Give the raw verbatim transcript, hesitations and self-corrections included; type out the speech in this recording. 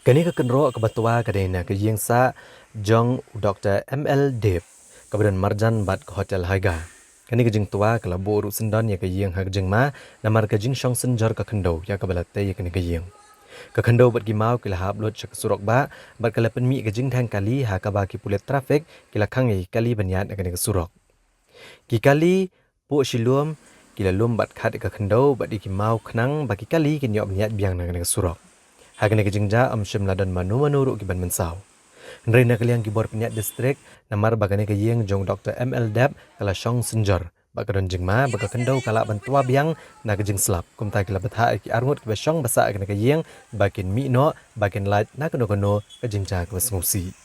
Kane ka kynroh kaba twa ka dei na ka ïing sah jong u Doktor M L Deb, kaba don marjan bad ka Hotel Haiga. Kane ka jingtwa ka la buh ruh syndon ïa ka ïing ha ka jingma, namar ka jingshong synjor ka khyndew ïa kaba la tei ïa kane ka ïing. Ka khyndew bad ki maw ki la hap lut sha ka surok bah, bad ka la pynmih ka jingdheng kali ha kaba ki pulit traffic ki la khang ïa ki kali ban ïaid na kane ka surok. Ki kali puh shilum ki la lum bad khat ïa ka khyndew bad ïa ki maw khnang ba ki kali kin ïoh ban ïaid biang na kane ka surok. Ha kane ka jingjia ym shym la don mano mano ruh ki ban mynsaw. Hynrei na ka liang ki bor pynïaid district, namar ba kane ka ïing jong Doktor M L Deb ka la shong synjor, ba ka don jingma ba ka khyndew ka lah ban twa biang na ka jingslap, kumta ki la bthah ïa ki arngut kiba shong ba sah ha kane ka ïing ba kin mih noh, ba kin lait na kano kano ka jingjia kaba sngewsih.